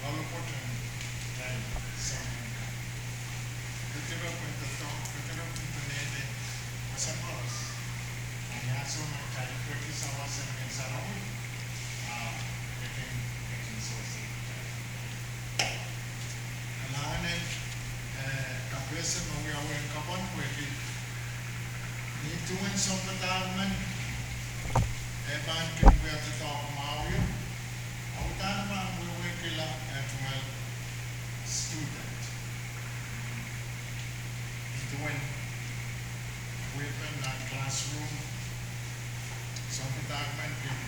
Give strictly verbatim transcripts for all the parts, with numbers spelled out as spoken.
Loalopwoat en kitail souleng kan. Kitail pahn doadoahk, kitail pahn peneinei wasa koaros. Ni ansou me kitail peki sawas en Ngehn Sarawi, ah, e kin, e kin sewese kitail. Kalahngan en, eh, kapehse me wiawi en kapwon pwehki ni duwen sounpadahk men, e pahn kin wia doadoahk mwahu, a udahn pahn wehwehkihla, eh, tungoal student. Ni duwen wiepen nan classroom, sounpadahk men kin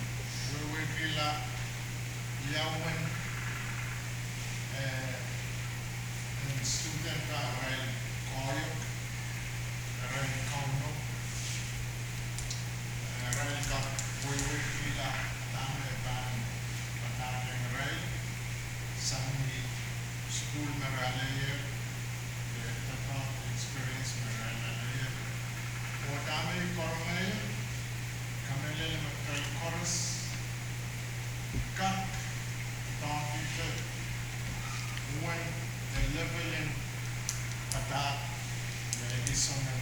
wehwehkihla ia uwen, eh, en student kan, arail koahiek, arail Kauno, eh, arail kak wehwehkihla dahme pahn padahkihong irail sang ni sukuhl me re aleier, eh, doadoahk, experience me re aleier, oh dahme I karonge, kamehlele me kitail koaros kak doadoahngki uwen de level en padahk me ekis soangen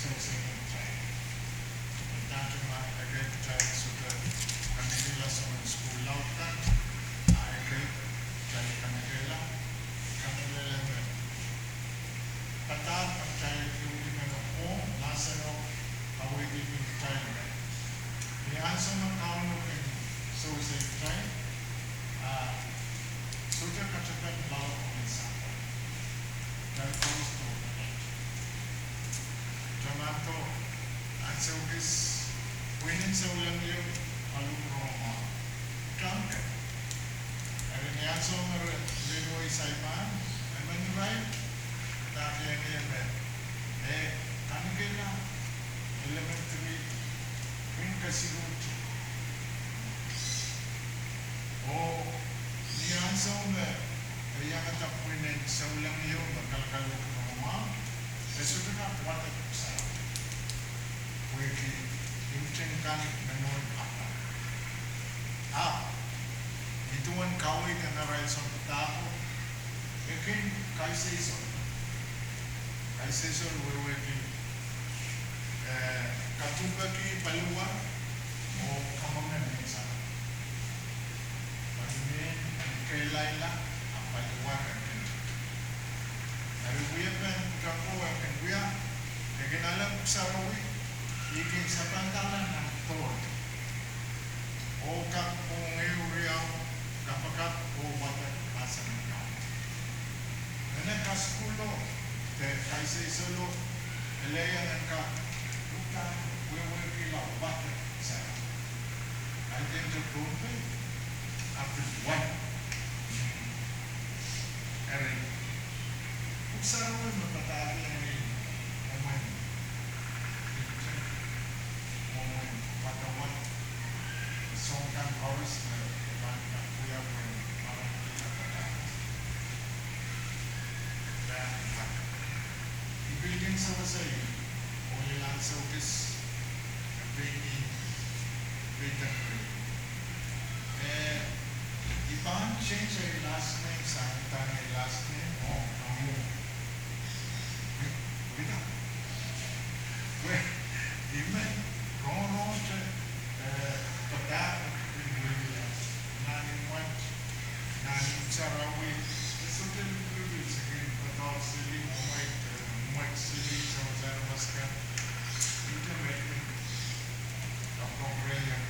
sewese kitail. Dahme ma ekei kitail sohte kanekehlahng soangen sukuhl laud kan, a ekei kitail kanekehlahng, kamehlele me padahk me kitail kin wia me pwong, mahseno kaweidki kitail me ni ansou me Kauno kin sewese kitail, ah, sohte katepen loalokong en sampah. Kitail koaros dohkenen. Tamanda ansou kis, pwihnen souleng ieu kalohk rongamwahu. Tamanda. Eri ni ansou me re, re wei saipahn, emen irail, dahme e, e kanekehlahng elementary kin kesiluhte. Oh ni ansou me e iangada pwihnen souleng ieu me kalkalohk rongamwahu, e sohte kak wadek pwuhk sarawi. Pwehki imwintikin kan me nohn pahpa. Ahpw ni duwen kaweid en arail sounpadahko, e kin kaisihsol. Kaisihsol wehwehki, eh, kadupeki paliwar oh kamwenge mehn sarawi. Paliwar en kehlaila, a paliwar en kehlail. Eri wiepen pwutako e kin wia, e kin ale pwuhk sarawi, e kin sapandahla nan pohl. Oh kak pwong ehu riau, kapakap oh wadek mahsen en Kauno. Eri kasukuhlo, de kaisihsolo, e lel en kak uhdahn wehwehkihla wadek sarawi. Ahi de Pohnpei, a pil wadek. Eri pwuhk sarawi me padahkihla ni mwomwen imwintikin, mwomwen wadawad, soang kan koaros me pahn kak wia pwehn marakihla padahk. Pahn wadek. I pil kin sewese, oh lel ansou kis, pein, pein degree. Eh, I pahn change ei last name sang uhdahn ei last name, oh, Kauno. Wida. Well, I men rongorongte, eh, padahk pil wia nan imwet, nan imw sarawi, e sohte lipilipil, se kin padahk sili, mwomwen, eh, mwomwen sili, sewese aramas kan. Ihte me I kin kapwurehng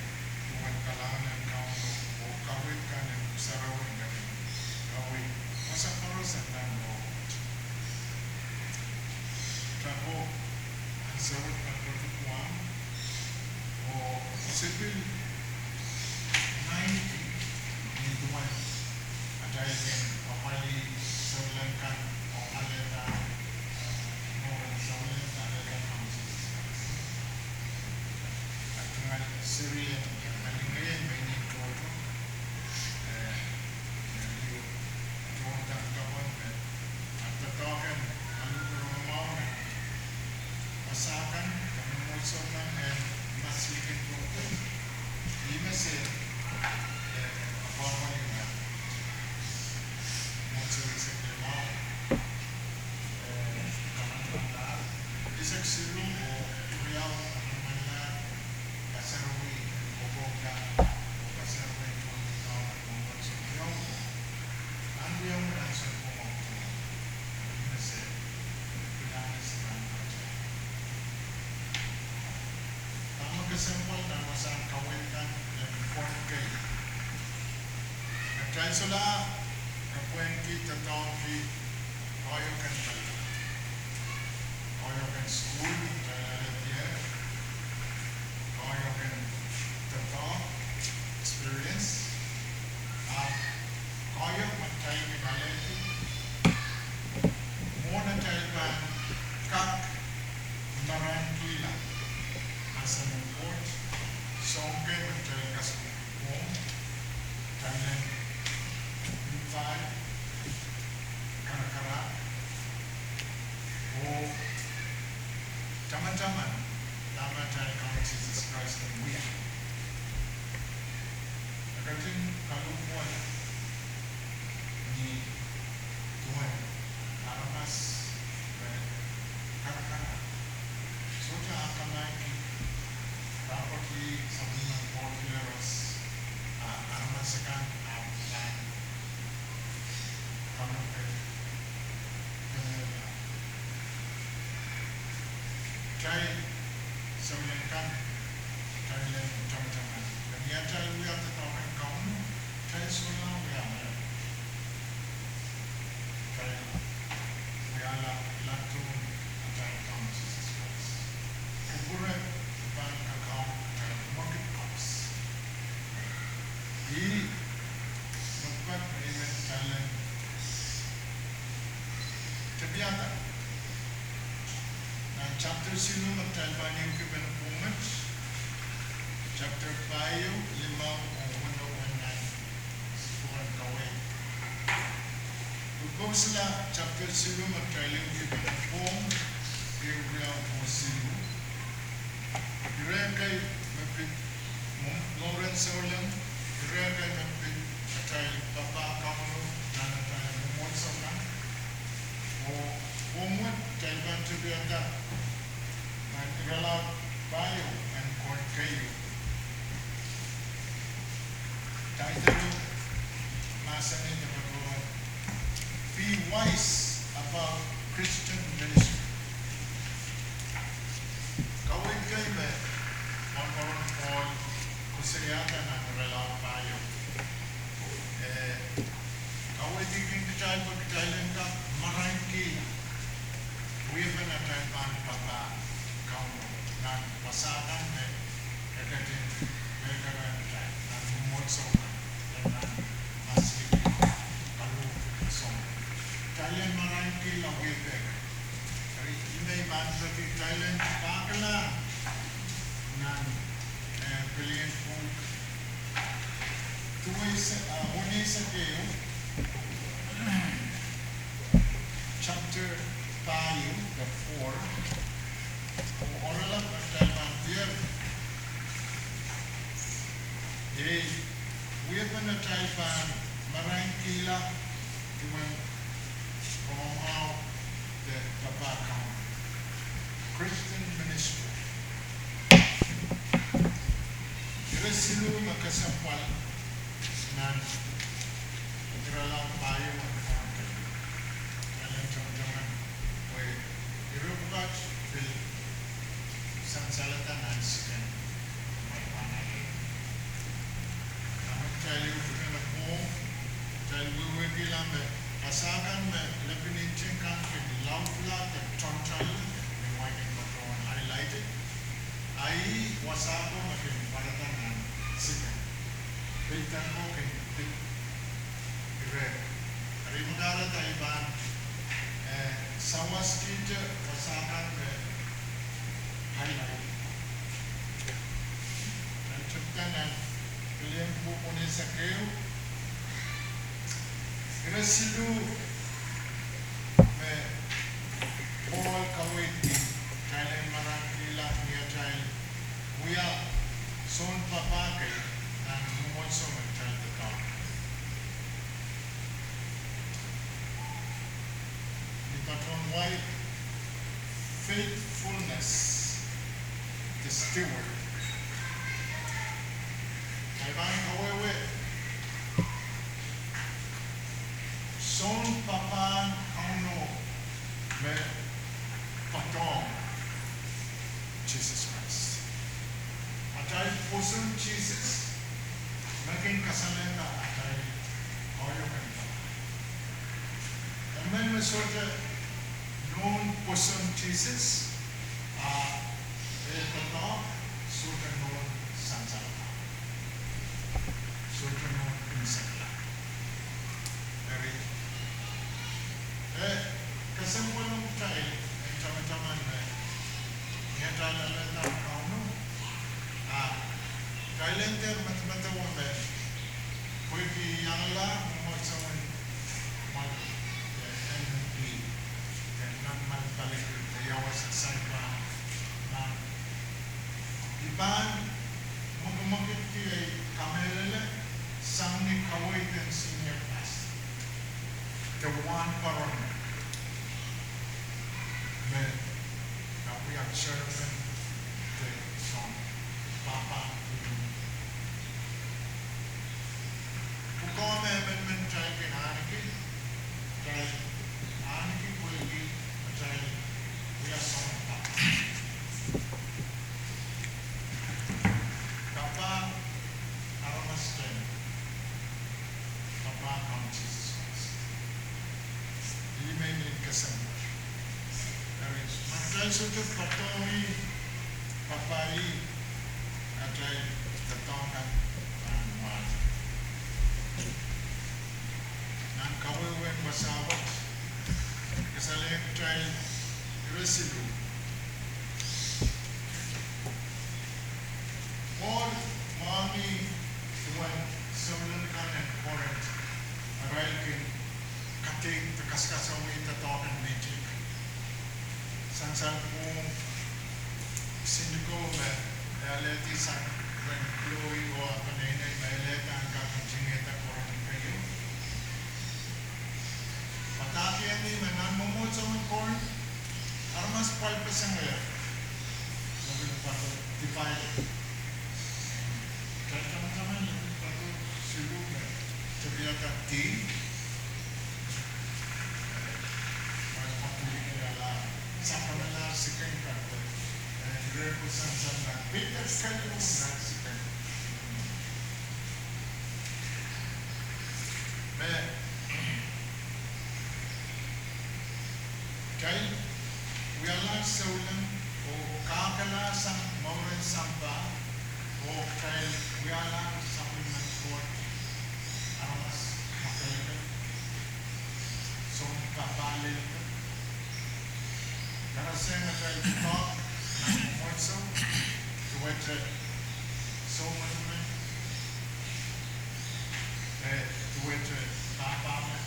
duwen kalahngan en Kauno oh kaweid kan en Pwuhk Sarawi kan, kaweid wasa koaros en nan Loho. Pwutako ansou wet me patohwan, oh se pil naineki ni duwen atail kin apwalih souleng kan oh alehda, eh, mwomwen souleng alehda Kauno Sises Krais. Eri tungoal serien, eh, malingehn me I nin tohto, eh, Solahr me pwehki doadoahngki koahiek en pali, koahiek en sukuhl, tala letier, koahiek en doadoahk, experience, ahpw koahiek me kitail kin alehdi mwohn atail pahn kak marainkihla mahsen en Koht, soahng kei me kitail kasik pwong, kitail en invite, karakarahk, oh tamataman dahme atail Kaun Sises Krais kin wia. E ketin kalohpwuwehla ni duwen aramas me karakarahk. Sohte ah kamainki property, sapwellimen Pohnpei, a aramas akan ah pahn kamainki. Kitail souleng kan, kitail en tamataman, ni atail wia doadoahk en Kauno, kitail solahr wia me kitail wiahla ladu atail Kaun Sises Krais. Kupwure pahn kakaun atail mwekid koaros. Ih me pek me I men kitail en tepiada nan chapter siluh me kitail pahn ehukipene pwuhng met, chapter pahieu, limau, oh weneu en nan pwuken Kaweid. Pwe kosla chapter siluh me kitail ehukipene pwuhng, ire riau oh siluh. Ire kei me pid mour en souleng, ire kei me pid atail papah Kauno nan atail mwomwohdiso kan. Oh pwuhng wet kitail pahn tepiada nan irelaud pahieu en Koht keieu. Title mahsanih me patohwan Be Wise About Christian Ministry. Kaweid kei me mwakoro Pohl koasoiahda nan irelaud pahieu, eh, kaweidkin kitail pwe kitail en kak marainkihla wiepen atail pahn papah Kauno nan wasa kan me e ketin mehkeren kitail nan mwomwohdiso kan, nan masih kaluhk soang. Kitail en marainkihla wiepe. Eri I men pahn peki kitail en pahkala nan, eh, pelien pwuhk duwehs, eh, onehsek ehu, chapter pahieu, the four, oh oaralap me kitail pahn diar. Iei wiepen atail pahn marainkihla duwen rongamwahu de papah Kauno, Christian ministry. Ire siluh me kesempwal nan irelaud pahieu en Pohnpei. Kitail en tamataman pwe ire pwukat pil sansalada nan siken me pahn ale. Dahme kitail ehukipene pwuhng, kitail wehwehkihla me wasa kan me lepin nting kan kin laudla de toantoanla, ni wain en patohwan highlighted, a ih wasa ko me kin pwarada nan siken. Pil dahme kin pil ire. Eri I men kahrehda I pahn, eh, sawaskihte wasa kan me highlighted. Nan chapter nan pelien pwuhk onehsek ehu, ire siluh me Pohl kaweidki kitail en marainkihla ni atail wia soun papah kei nan mwomwohdiso me kitail doadoahk. Ni patohwan wai, faithfulness, the steward. Kitail pahn kawehwe soun papahn Kauno me patohwan Sises Krais. Atail pwoson Sises me kin kasalehda atail Emen me sohte nohn pwoson Sises, a e doadoahk, sohte nohn sansal, sohte nohn pwunsekla. Eri, e kesempwal ong kitail en tamataman me, ni atail alehda Kauno, a kitail en dehr medemedewe me pwehki iangala mwomwohdiso en mwahu, de N P, de nan malipalikid, de ia wasa saipwa, ma I pahn mwekimwekidki ei kamehlele sang ni kaweid en senior pastor, de wahn poaron me, a wia chairman de soun pahpa. Pwukoa me emenemen kitail kin ahneki, kitail ahneki pwehki kitail wia soun pahpa. Pahpa aramas kan, pahpa kan Sises Krais. Ih me nin kesempwal. Eri, ma kitail sohte patohwan pahpa, atail doadoahk kan pahn mwahl. Nan kawehwehn wasa wet, kasalehiong kitail ire siluh. Pohl mwahngi duwen souleng kan en Korint, arail kin kadeik de kaskasawih doadoahk en mehteikan. Sansal pwung sinduko me e alehdi sang rehn Kloe oh ah peneinei me e lehda en kak ntingihda Korint keieu. Padahkihong ih me nan mwomwohdiso en Korint, aramas pwalpeseng wia, me pil patoh divided. Kitail tamataman me pil patoh siluh me tepiada dihp, me patohwan ala, sapwellimen siken kak, e, ire pwuhk sansal nan pil kak keieu nan siken. Me kitail wiahla souleng oh kahkala sang mouren sampah, oh kitail wiahla sapwellimen Koht, aramas mwakelekel, soun pahpa lel, karasehngehr atail doadoahk nan mwomwohdiso, duwehte soumwemen, e, duwehte pahpahmen,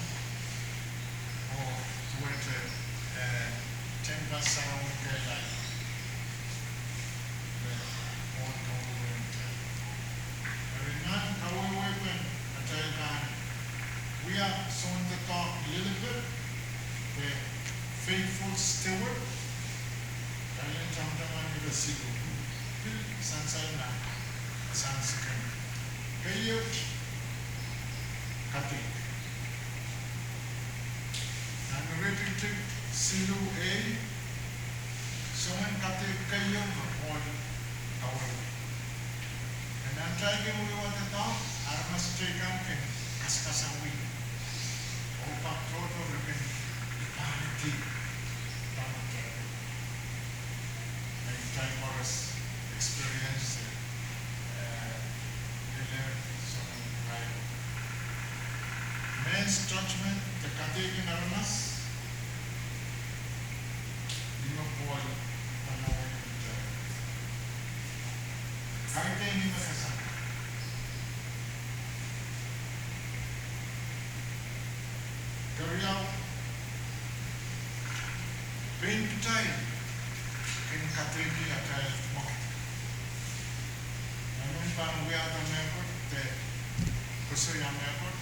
oh duwehte, e, tehnpas sarawi kehlail. Eri nan kawehwehpen atail pahn wia soun doadoahk lelepe, de faithful steward, kitail en tamataman ire siluh, pil sansal nan, sang siken. Keieu, kadeik. Nan iretikitik siluh ei, soangen kadeik keieu me Pohl kawehwe. Nan atail kin wiewia doadoahk, aramas teikan kin kaskasawih, oh pak tohto re kin pahn dihp dahme kitail, me kitail koaros experience, e, lel soangen irail. Mehn judgment de kadeik en aramas, ih me Pohl pahn kawehwe. Kaidehn ih me kasang. Keriau, pein kitail kin kadeik atail mwo. Emen pahn wiahda mehkot de koasoia mehkot,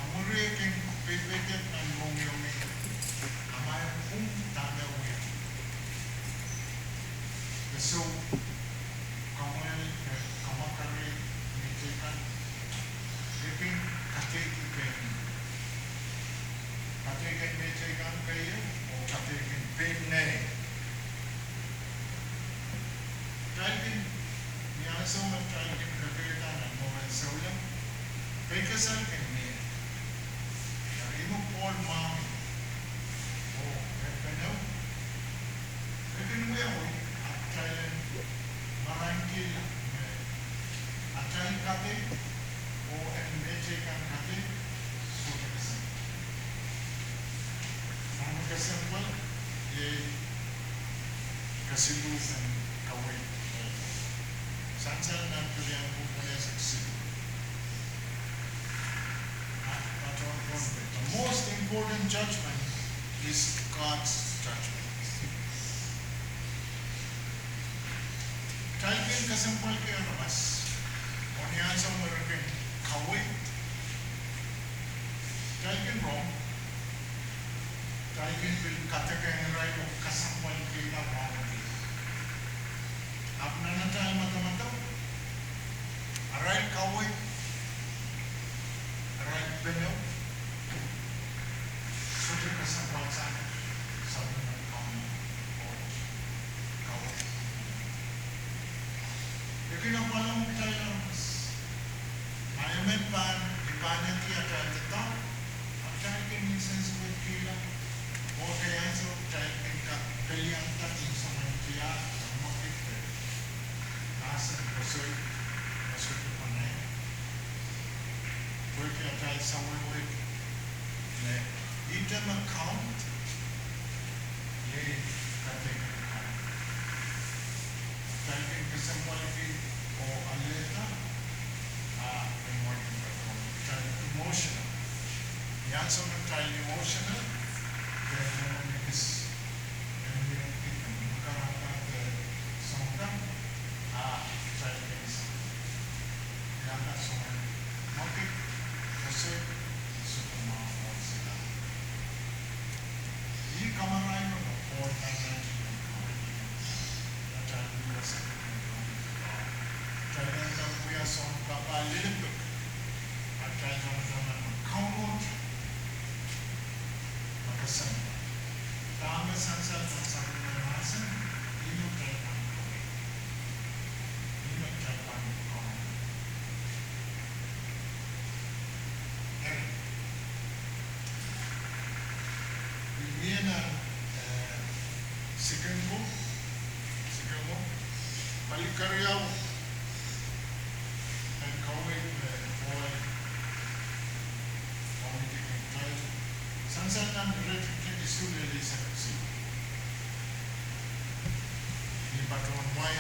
a mwuri e kin peipeidek nan mohngiong, amwail pwung dahme wia. E sou kamwahwih, e kamwakari mehteikan, e kin kadeik pein, kadeik en mehteikan keieu, oh kadeik en pein nei. Kitail kin, ni ansou me kitail kin kekeirda nan mouren souleng, peikasal kin mie. Kesempwal, iei kesiluh en kaweid. Sansal nan Pelian pwuhk en eisek siluh. Ah, patohwan Pohnpei. The most important judgment is God's judgment. Kitail kin kesempwalki aramas, oh ni ansou me re kin kaweid, kitail kin rong, kitail kin pil kadehdehng irail oh kesempwalki irail. Ahpw nan atail madamadau, arail kaweid, arail pene, sohte kesempwal sang sapwellimen Kauno oh kaweid. E kin apwalih kitail aramas. Ma emen pahn, I pahn edi atail doadoahk, atail kin insensuwedkihla, oh ekei ansou kitail kin kak pelianda ni soangen tiahk, mwekid, mahsen, koasoi, koasoi pene, pwehki atail sawehwe me ihte me count, iei kadeik en Kauno. Kitail kin kesempwalki oh alehda, ah, en mwahu patohwan kitail emotional. Ni ansou me kitail emotional, kitail mwomwen ekis, en mie kitail mwakapahda soangen, ah, kitail kin sa. Ni ansou me mwekid, koasoi, sohte mwahu mwahu sila. Ih kamarain me Pohl pahn nantihong kitail. Atail wasa, atail wia soahng kapah lelipek. Atail tamataman me Kauno me kesempwal. Dahme sansal nan sapwellime mahsen, ih me kitail pahn kaweid. Ih me kitail pahn kaweid. Eri, I mie nan, eh, Sikengo, Sikengo, pali keriau en kaweid me Pohl omw idihkin kitail. Sansal nan Iretikitik isuh lel eisek isuh. Ni patohwan wai,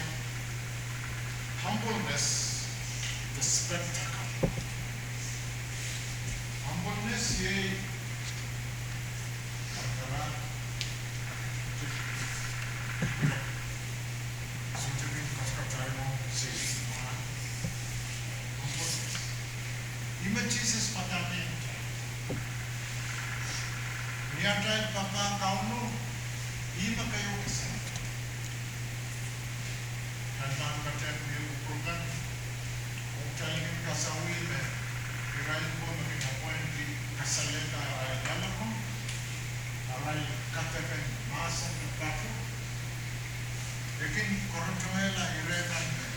humbleness, the spectacle. Humbleness iei, kara, sohte kin katail rong seisin mwahu. Humbleness. Ih me Sises padahkihong kitail. Ni atail papah Kauno, ih me keieu kesempwal. Kitail pahn kak mie kupwur kan, oh kitail kin kasawih me irail ko me kin appoint-i kasalehda arail loalokong, arail kadek en mahsen de pahtou, e kin korotohla ire kan me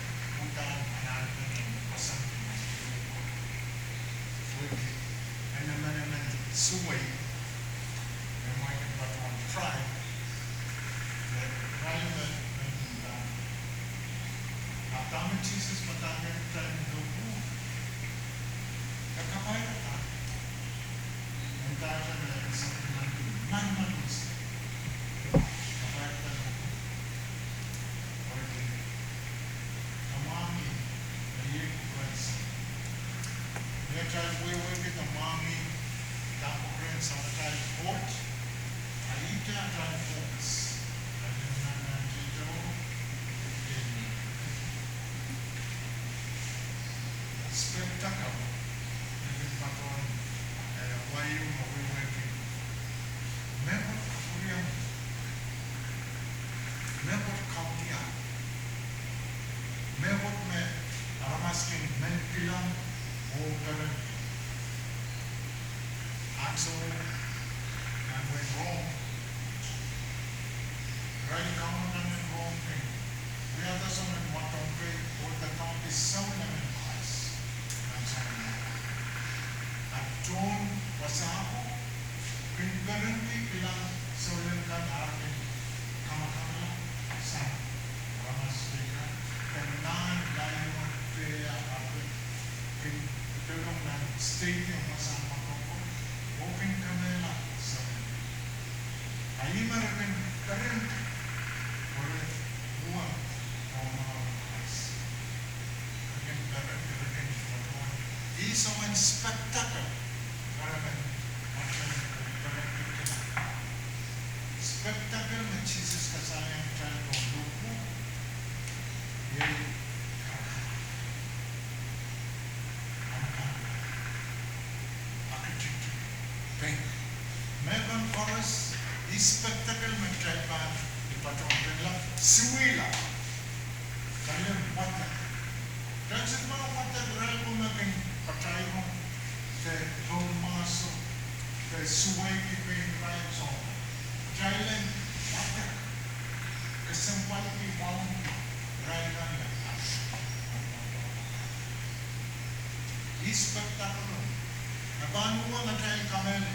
uhdahn anahn en koasoandi nan ire ko. Pwehki en emenemen suwei, me mwail en patohwan pride, me irail me, me uhdahn. Ahpw dahme Sises padahkihong kitail me pwuhk, e kapaiada. Eri dahme e sapwellimaniki manaman wet, e kapaiada. Pwehki kamwahngih, e iei kupwuren Sahm. Ni atail wehwehki kamwahngih, dahme kupwuren Samatail Koht, a ihte atail focus. Atail nan nan tito, iei spectacle, me kin patohwan, eh, wai ieu me wehwehki mepwukat, mepwukat kaudiahl, mepwukat me aramas kin men kilang oh peren. Ansou nan wehin Rom, irail kaun akan en Rom kin wiahda soangen mwadong kei oh doadoahngki souleng en Krais. Nan soangen mwadong. A tohn wasa ko, kin perenki kilang souleng kan, ar kin kamakamala sang aramas kei kan, ken nan lailon peh, ar kin, kin pedolong nan stadium, wasa mwadong ko, oh kin kemehla souleng. Eri, eri, uwen, uwen, uwen, uwen, ih soangen spectacle. Spectacle me Sises kasalehiong kitail pohn lohpwu, iei Mehkan koaros, ih spectacle me kitail pahn patohwan pil siwihla. Kitail en wadek. Kitail sohte pahn wadek irail ko me kin patairong de pohnmwahso de suweiki pein irail soh. Kitail en wadek, kesempwalki wauneki irail kan me ih spectacle me pahn uhwong atail kamehlele.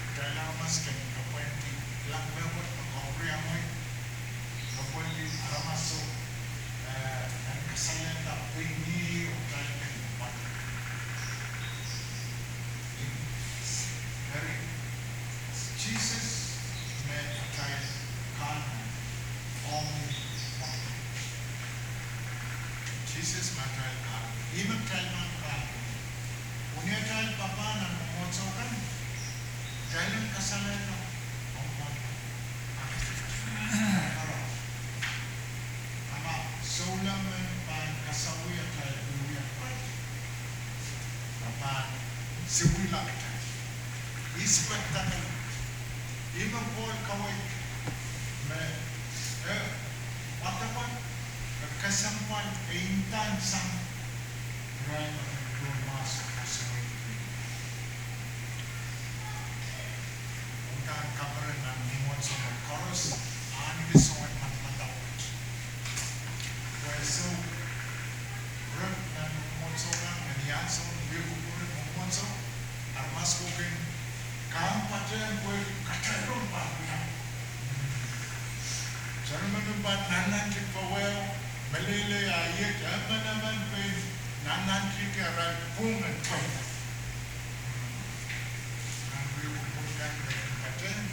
Kitail aramas kin kapwaiada, kilang mehkot me kapwuriamwei, kapwaiada aramaso, eh, nan kasalehda pein ih oh kitail kin wadek. Eri, Sises me atail Kahlap, omwi mwahu. Sises me atail Kahlap, ih me kitail pahn kahlap. Pwe ni atail papah nan mwomwohdiso kan, kitail en kasalehda omwi mwahu. Ahpw souleng men pahn kasawih atail wiewia pwukat, ma pahn siwihla kitail. Ih spectacle, ih me Pohl kaweid me, eh, wadawad, eh, kesempwal, eh, ndahng sang irail me kin pohnmwahso oh suweiki. Udahn kaperen nan mwomwohdiso koaros, ahneki soangen madamadau wet. Pwe soh, rep nan mwomwohdiso kan, nan ansou wie kupwuren mwomwohdiso, aramas ko kin kahng patehng pwe katairong pahn wia. Seremoni pahn nannanti powe, meleilei ah iet, emenemen pein nannanti ki arail pwung en pweida. Nan wie kupwur kan me kin patehng,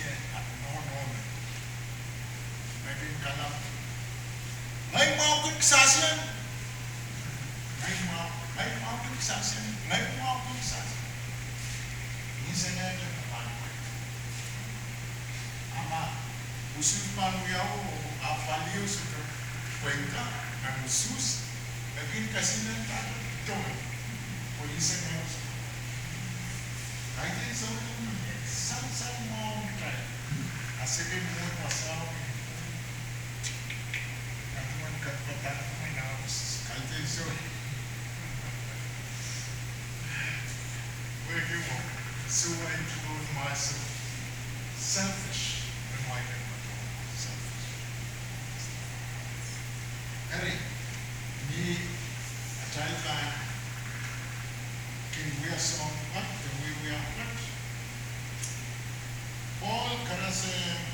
ie, ahpw nohno me, me kin kalap, ngehi mwahu kin kisahsieng. Ngehi mwahu, ngehi mwahu kin kisahsieng, ngehi mwahu kin kisahsieng. Insenehte me pahn pweida. A ma usuhs pahn wiawi, a valio sohte pweida nan usuhs, e kin kesihnenda towe, pwe insenehte. Kaidehn soh, sansal mwahu kitail. A sehse mwohd wasao, a duwen kat padahk me na usuhs, kaidehn soh. Wehwehki wong, suwed, pohnmwahso, selfish, men wain en patohwan selfish. Eri, ni atail pahn kin wia soahng pwukat, de wiewia pwukat, Pohl karasehng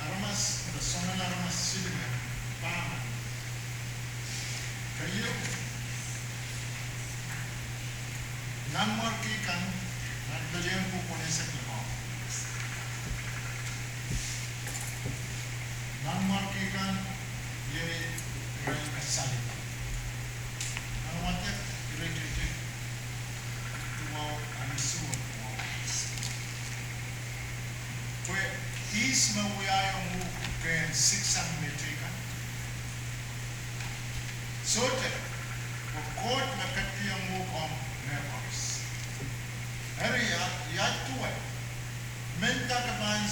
aramas, de soangen aramas silimen, pahmen, keieu, nanmwarki kan, nan pelien pwuhk weneisek limau. Nanmwarki kan, iei irail me salimen. Nan wadek iretikitik duwau, ahnsou duwau. Pwe ihs me wiahiong uhk kehn siksang mehteikan? Sohte, pwe Koht me ketikihong uhk omw mehkoaros. Eri ia, ia duwe, mendahte pahn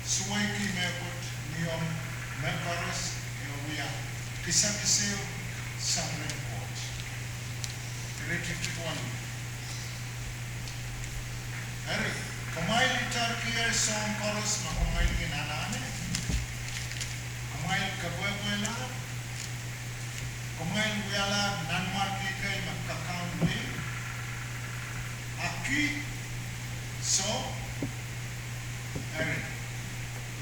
suweiki mehkot ni omw mehkoaros e wia kisakis ehu sang rehn Koht? Iretikitik waluh. Eri, kumwail itarkier soahng koaros me kumwail kin anahne, kumwail kepwehpwehla, kumwail wialahr nanmwarki kei me kakaun wei, ahki soh, eri,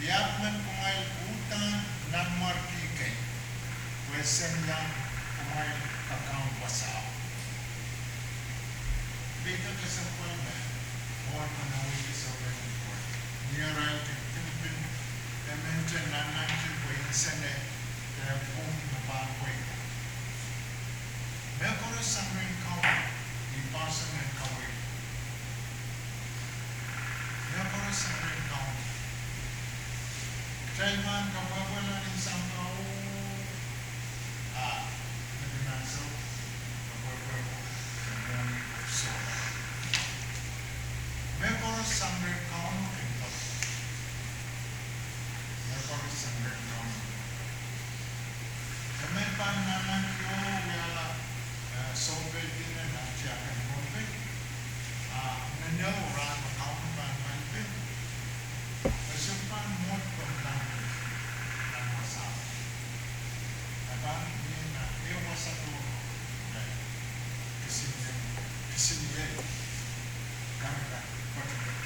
iahd men kumwail uhdahn nanmwarki kei, pwe se iang kumwail kakaun wasao. Pwe kesempwal me Koht me nda wehwehki souleng en Koht. Ni arail kin pinpin, e men te nanleng pwe e nsene, e pwung me pahn pweida. Mehkoaros sang rehn Kauno, ni poahsoan en kaweid. Mehkoaros sang rehn Kauno. Kitail pahn kapwapwalahng sampah o, ah, me pahn sou, kapwapwalahng, eh, mwohni ko soh. Mehkoaros sang rehn Kauno kin kapw. Mehkoaros sang rehn Kauno. E men pahn nanleng oh wiahla, eh, sohpeidi nan tiahk en Pohnpei. Ah, ngenou rahn me Kauno pahn malipei. E sohte pahn mwohd pahn nanleng, nan wasa. E pahn mie nan ehu wasa tohrohr. Kisiniei, kisiniei. Karikan, patohwan.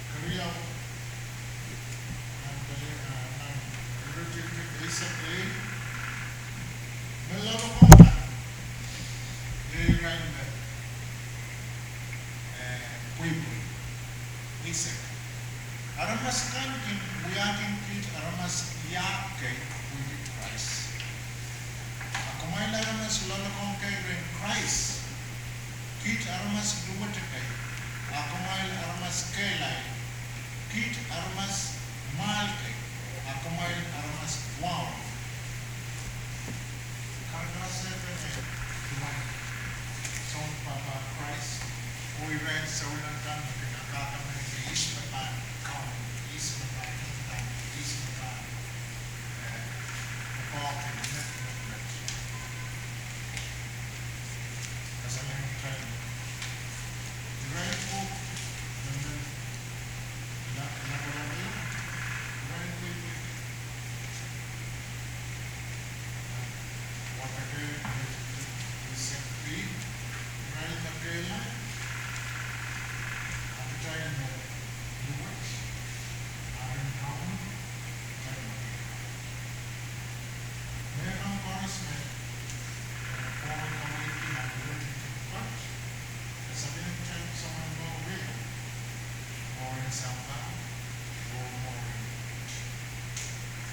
Keriau, nan pele, ah, nan iretikitik eisek ehu, me loalokong kan, iei irail me, eh, pweipwei. Eisek. Aramas akan kin wiahkin kiht aramas iahk kei pwehki Krais. A kumwail aramas loalokong kei rehn Krais, kiht aramas luwet kei, a kumwail aramas kehlail, kiht aramas mwahl kei, a kumwail aramas wahu. Karakarasehte me duwen soun papah Krais, oh irail souleng kan me kin akahka me ihs me pahn kaun, ihs me pahn inda, ihs me pahn, eh, pwukoahki met, met, met. Kasalehng kitail. Irail pwuhk, men, men, la, la, la, la, la, irail pwuhk, pwuhk. Wadek eisek ih, irail me kehlail, a kitail me luwet, a rehn Kauno, kitail me kehlail. Mehkot koaros me, eh, Pohl kaweidki nan iretikitik pwukat, e sapeng kitail soangen mour, mour en sampah, oh mour en luwet.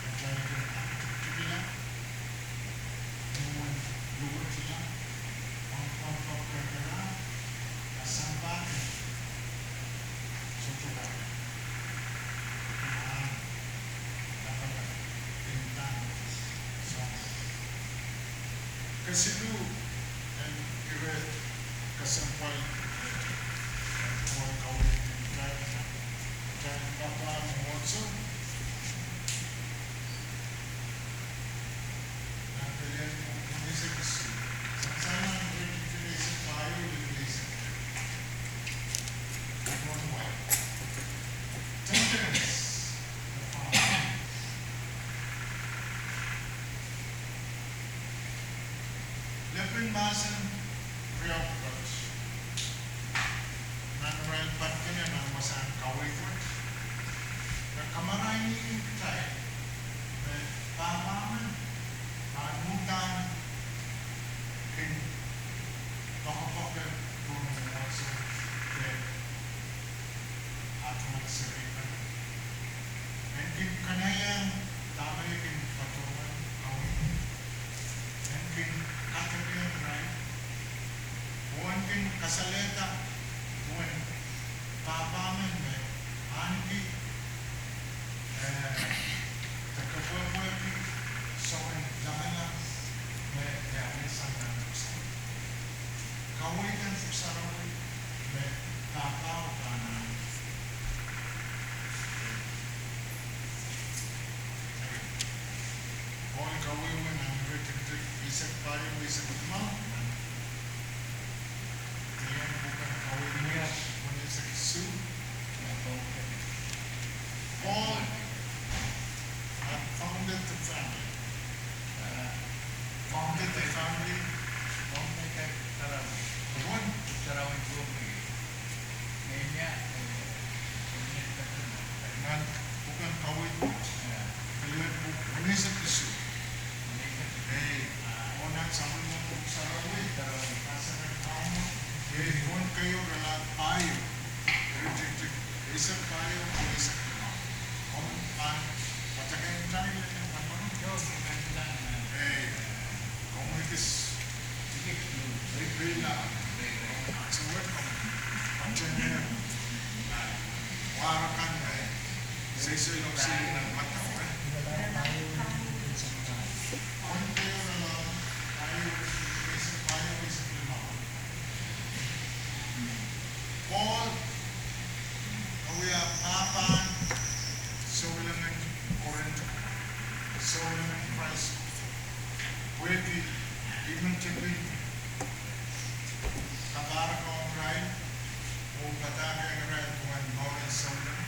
Kitail kin aktikitikla, mwurin luwetla, pwangpwang pwukat kehkehla, a sampah kin sohte wahla. Ahn, lapalap, en pahn soangen. Kesiluh, en ire kesempwal, eh, Pohl kaweidki kitail, kitail papah mwomwohdiso. Nan pelian pwuhk weneisek isuh. Sansal nan iretikitik eisek pahieu lel eisek. Temperance. Lepin mahsen riau pwukat. Nan irail patpene nan wasahn kaweid wet, re kamarainihki kitail me pahpa men pahn uhdahn kin poakepoake pwung en mwomwohdiso de atail serihkan. En kin kanaieng dahme e kin patohwan kaweid. En kin kadehdehng irail. Oh en kin kasalehda duwen pahpa men me ahneki, eh, de kepwehpwehki soangen lamalam me e alehsang nan pwuhk sarawi. Kaweid en pwuhk sarawi me pahpa pahn ahneki. Pohl kawehwe nan iretikitik eisek pahieu, eisek limau. Nan pelian pwuhk en Kaweid, weneisek isuh. Paul, uh, founded the family. Founded the family. Founded the family. Pwuhk sarawi. Nan pwuhk en Kaweid, pelian pwuhk weneisek isuh. Ei, oh nan sapwellimomwi pwuhk sarawi. Keieu irelaud pahieu, iretikitik eisek pahieu, eisek limau. Komw pahn wadek kitail, eh, komw ekis, eh, pil, eh, ansou wet komw, komw tengehla, eh, wahn akan me seiseilong sili nan madawe. Komw keieu irelaud pahieu, eisek pahieu, eisek limau. Paul, me wia pahpahn soulengen Korint, soulengen Krais, pwehki ih me tepin kapahrek ong irail, oh padahkihong irail duwen mouren souleng,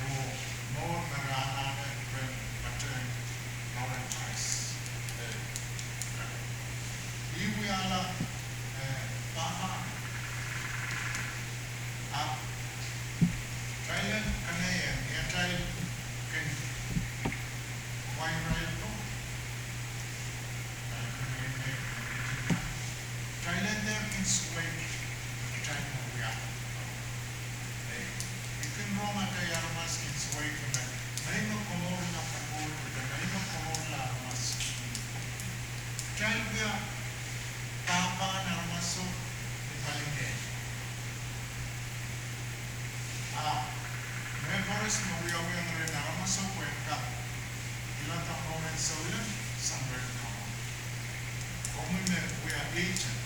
oh mour me re anahne ren patehng mouren Krais. Eh, ih wiahla, eh, pahpahn. Ahpw kitail en kanahieng, ia atail kin, wai irail ko. Kitail en dehr kin suweik, kitail me wia. Eh, I kin rong atail aramas kin suweik me, mehn me komourla pwopwoud, de mehn me komourla aramas. Kitail wia pahpahn aramaso ni palingehn. Ah, mehn koaros me wiawiong rehn aramaso pwehn kak pilada mouren souleng sang rehn Kauno. Komwi me wia agent.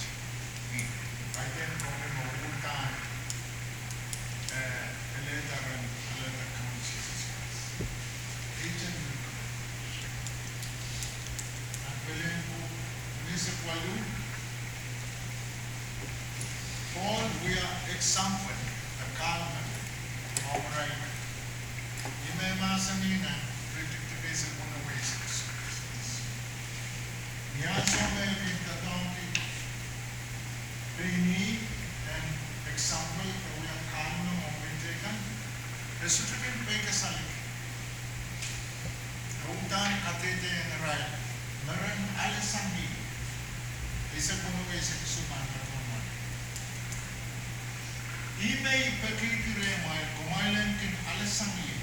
Kaidehn komwi me uhdahn, eh, elehda rehn, elehda Kaun Sises Krais. Agent me, nan pelien ko, eisek waluh, Paul wia example, de kahlemeng, ong irail. Ih me mahsanih nan iretikitik eisek weneu, eisek isuh. Ni ansou me e kin doadoahngki pein ih en example, de wia kahlemeng ong mehteikan, e sohte kin peikasal. E uhdahn kadehdehiong irail me ren alehsang ih. Eisek weneu, eisek isuh pahn doadoahk me, ih me I pekihki rehmwail, kumwail en kin alehsang ie.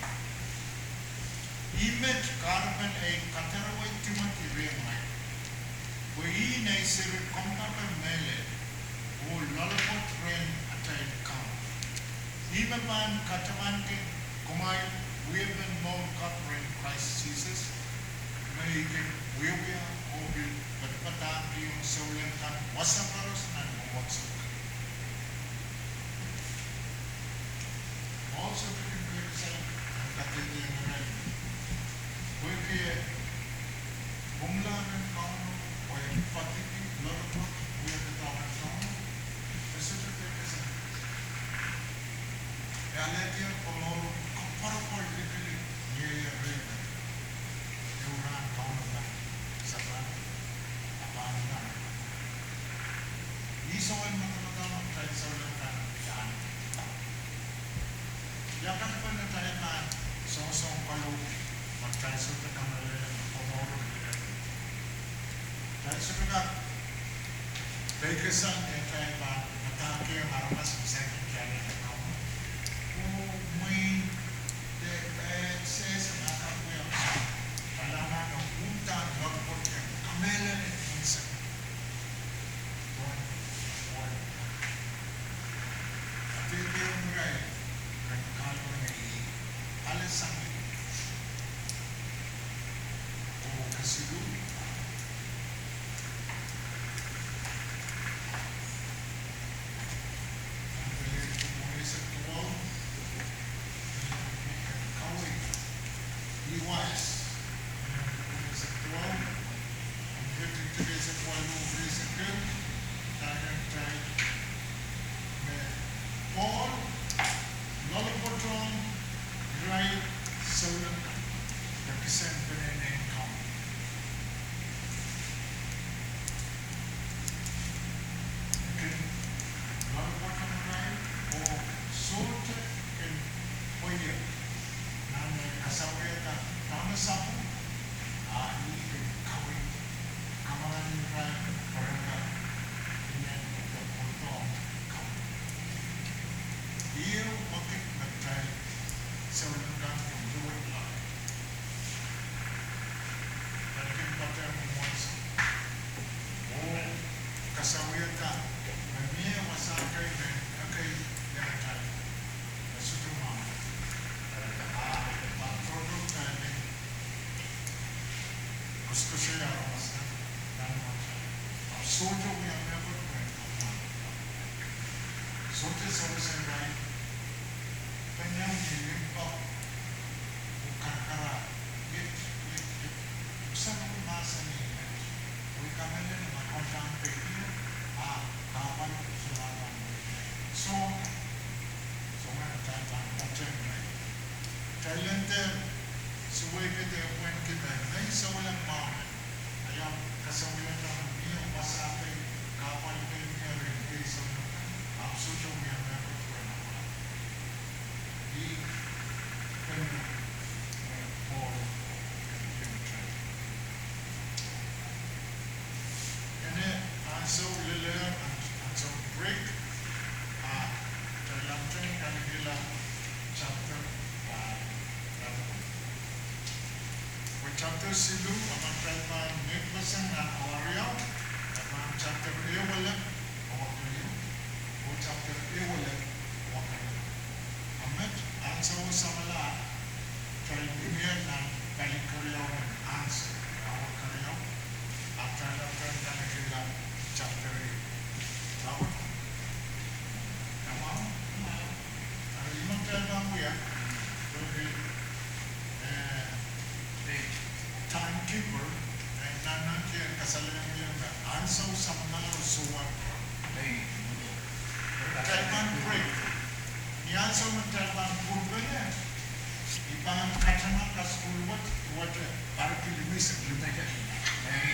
Ih met kahrepen ei kadarwei Timoty rehmwail, pwe ih nei seri kompoake mehlel oh loalopwoat rehn atail Kaun. Ih me pahn katamanki kumwail wiepen mour kapw rehn Krais Sises, me I kin wiewia oh pil padapadahkihong souleng kan wasa koaros nan mwomwohdiso kan. Paul sohte kin peikasal nan kadehdehiong irail, pwehki e pwungla rehn Kauno, oh e padahki loalopwoat wia doadoahk en Kauno, e sohte peikasal. E alehdier komour koapworopwor likilik, ieier rehn, e rahn Kauno pahn sapan, a pahn iang. Ih soangen madamadau me kitail souleng kan iang. Ia katepen atail pahn songosong kalohk, ma kitail sohte kamehlele me komour, kitail sohte kak peikasal me kitail pahn padahkihong aramas me saikinte alehda Kauno. Oh mwein de, eh, sehse me kak wia, pahn anahne uhdahn loalopwoat, kamehlele unsek. Pwon, pwon. Kadehdehiong irail, ren kahlemeng ih, alehsang ih. Oh kesiluh, Sohte wia mehkot pwehn. Sohte sewese irail. Pwe nan limpoak oh karakara, iet, iet, iet. Ipwsarohng mahsen iet. Wei kamehlele ma kitail pahn peki, a, kahpwal solahr pahn peki. Soh, soh, ma kitail pahn patehng irail. Kitail en dehr suwed kede pwehn kihda, ngehi souleng mwahu. Ia, kasawiada me mie wasa kei, kahpwal kei mie rehn kei souleng, ahpw sohte wia mehkot pwehn. Ih, pwehn, eh, Pohl, eh, ene ansou lel, an-, ansou break, a, kitail ahpwtehn kalikihla chapter, a, chapter. Pwe chapter siluh, a ma kitail pahn mehkot sang nan Aweriau, a pahn chapter ehu lel, Aweriau, oh chapter ehu lel, Aweriau. A met, ansou samwala, kitail mihmier nan pali keriau nan ansou, awa keriau, a kitail ahpwtehn kalikihla chapter ehu. Tamam? Tamam. Eri, I men kitail pahn wia, pwe, eh, timekeeper, eh, nan, nan kihong kasalehiong me ansou samwala oh sohte wet. Kitail pahn break. Ni ansou me kitail pahn kupwurpene, I pahn kataman kasukuhl wet, wet, eh, pahr kilometres, kilometres. Eh,